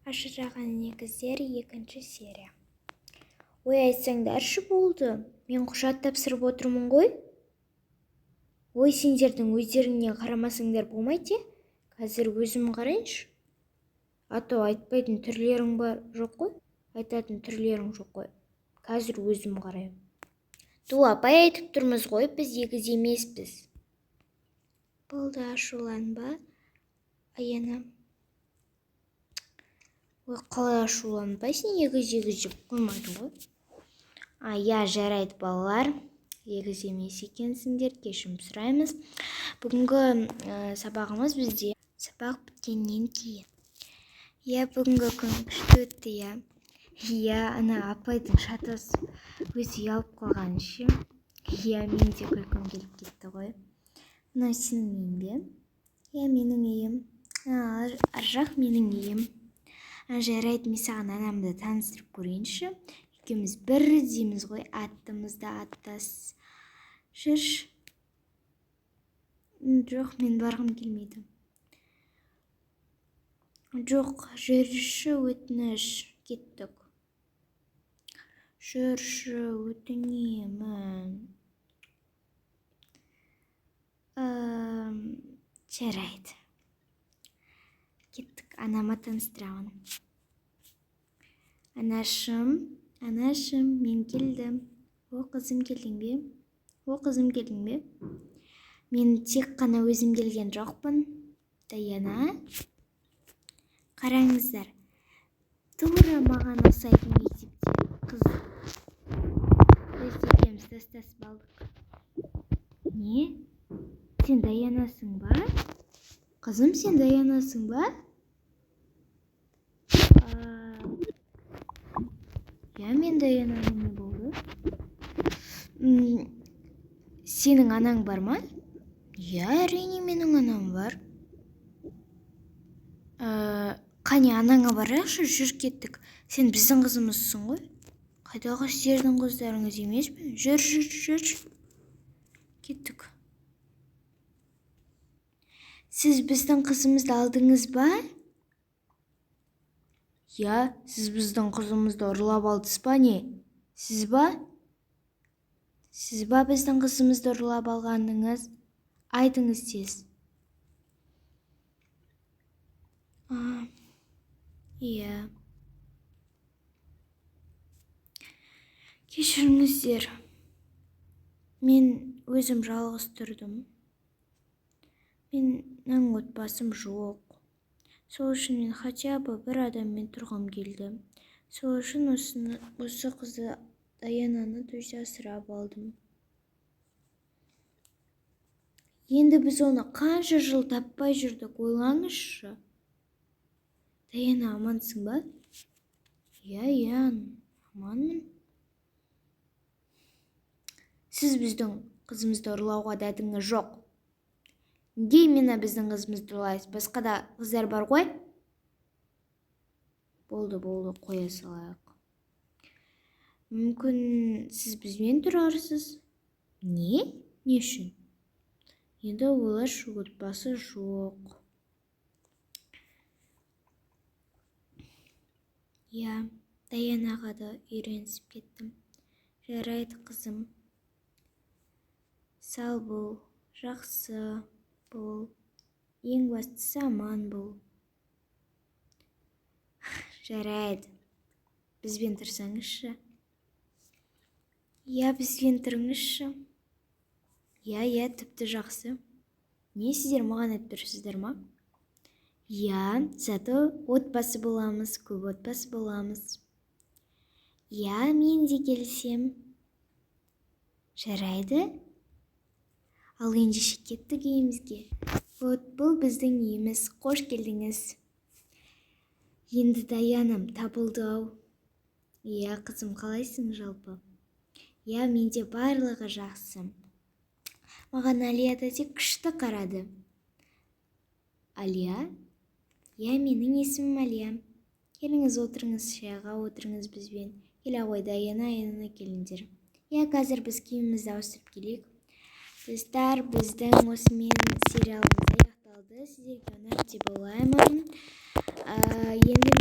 Ажыраған егіздер, екінші серия. Ой, айтсаңдаршы, болды. Мен құжат тапсырып отырмын ғой. Ой, сендердің өздеріңе қарамасаңдар болмайды, е? Қазір өзім қарайыншы. А то айтпайтын түрлерің бар, жоқ қой? Айтатын түрлерің жоқ қой. Қазір өзім қараймын. Ту, апай, айтып тұрмыз ғой, біз егіз емеспіз. Болды, ашуланба, Аяна. Ой, қалай ашуланбайсың, егіз егіз деп қоймадың ғой. А, иә, жарайды, балалар. Егіз емес екенсіңдер, кешірім сұраймыз. Бүгінгі сабағымыз бізде сабақ біткеннен кейін. Иә, бүгінгі күн күшті өтті, иә. Иә, ана апайдың шатасып, өзі ұялып қалғаны ше. Иә, мен де күлкім келіп кетті ғой. Мынау сенің үйің бе? Иә, менің үйім. Ар жақ менің үйім. Жарайды, мен саған анамды таныстырып көрейінші. Екеуміз бірдейміз ғой, атымыз да аттас. Жүрші. Жоқ, мен барғым келмейді. Жоқ, жүрші, өтініш, кеттік. Жүрші, өтінемін. Жарайды. Кеттік, анама таныстырамын. Анашым, анашым, мен келдім. О, қызым, келдің бе? О, қызым, келдің бе? Мен тек қана өзім келген жоқпын. Даяна, қараңыздар. Тура маған ұқсайтын мектепте қыз. Біз екеуміз достасып алдық. Не? Сен Даянасың ба? Қызым, сен Даянасың ба? Иә, мен Даянамын, не болды? Сенің анаң бар ма? Иә, әрине, менің анам бар. Қане, анаңа барайықшы, жүр, кеттік. Сен біздің қызымызсың ғой. Қайдағы сіздердің қыздарыңыз емес пе? Жүр, жүр, жүр. Кеттік. Сіз біздің қызымызды алдыңыз ба? Иә, сіз біздің қызымызды ұрлап алдыңыз ба, не? Сіз ба? Сіз ба біздің қызымызды ұрлап алғаныңыз? Айтыңыз тез. Иә. Кешіріңіздер. Мен өзім жалғыз тұрдым. Менің отбасым жоқ. Сол үшін мен хотя бы бір адаммен тұрғым келді. Сол үшін осы қызды, Даянаны, то есть асырап алдым. Енді біз оны қанша жыл таппай жүрдік, ойлаңызшы. Даяна, амансың ба? Иә, иә, аманмын. Сіз біздің қызымызды ұрлауға дәтіңіз жоқ. Неге именно біздің қызымызды ұрлайсыз? Басқа да қыздар бар ғой. Болды, болды, қоя салайық. Мүмкін, сіз бізбен тұрарсыз? Не? Не үшін? Енді ойлашы, отбасы жоқ. Иә, Даянаға да үйренісіп кеттім. Жарайды, қызым. Сау бол, жақсы бол. Ең бастысы, аман бол. Жарайды. Бізбен тұрсаңызшы. Иә, бізбен тұрыңызшы. Иә, иә, тіпті жақсы. Не, сіздер маған айтып тұрсыздар ма? Иә, зато отбасы боламыз, көп отбасы боламыз. Иә, мен де келісем. Жарайды. Ал ендеше кеттік үйімізге. Вот, бұл біздің үйіміз. Қош келдіңіз. Енді Даянам табылды ау. Иә, қызым, қалайсың жалпы? Иә, менде барлығы жақсы. Маған Алия тәте күшті қарады. Алия? Иә, менің есімім Алия. Келіңіз, отырыңыз, шайға отырыңыз бізбен. Келе ғой, Даяна, Аяна, келіңдер. Иә, қазір біз киімімізді ауыстырып келейік. Достар, біздің осымен сериалымыз аяқталды. Сіздерге ұнады деп ойлаймын. Енді